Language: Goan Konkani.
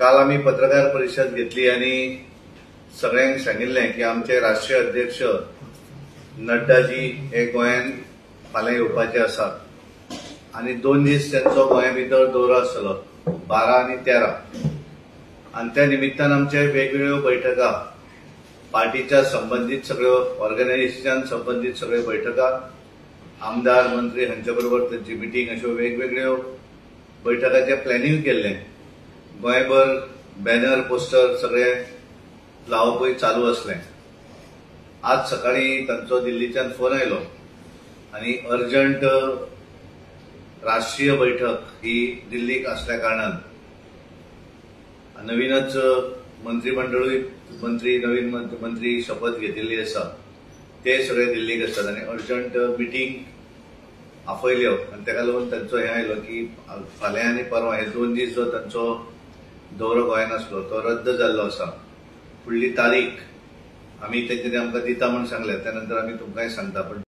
काल आमी पत्रकार परिशद घेतली आनी सगळ्यांक सांगिल्लें की आमचे राष्ट्रीय अध्यक्ष नड्डाजी हे गोंयांत फाल्यां येवपाचे आसात आनी 2 दीस तांचो गोंया भितर दौरो आसतलो, 12 आनी 13. आनी त्या निमित्तान आमचे वेगवेगळ्यो बैठका, पार्टीच्या संबंदीत सगळ्यो ऑर्गनायझेशन संबंदीत सगळ्यो बैठका, आमदार मंत्री हांचे बरोबर तांची मिटींग, अश्यो वेगवेगळ्यो बैठकाचें प्लॅनिंग केल्लें. गोंयभर बॅनर पोस्टर सगळे लावपूय चालू आसलें. आज सकाळी तांचो दिल्लीच्यान फोन आयलो आनी अर्जंट राष्ट्रीय बैठक ही दिल्लीक आसल्या कारणान नवीनच मंत्रीमंडळूय मंत्री नवीन मंत्री शपथ घेतिल्ली आसा, ते सगळे दिल्लीक आसात आनी अर्जंट मिटींग आपयल्यो आनी ताका लागून तांचो हें आयलो की फाल्यां आनी परवां हे 2 दीस जो तांचो दौरो गोंयांत आसलो तो रद्द जाल्लो आसा. फुडली तारीख आमी तेंच्यांनी आमकां दिता म्हूण सांगलें, त्या नंतर आमी तुमकांय सांगता. पण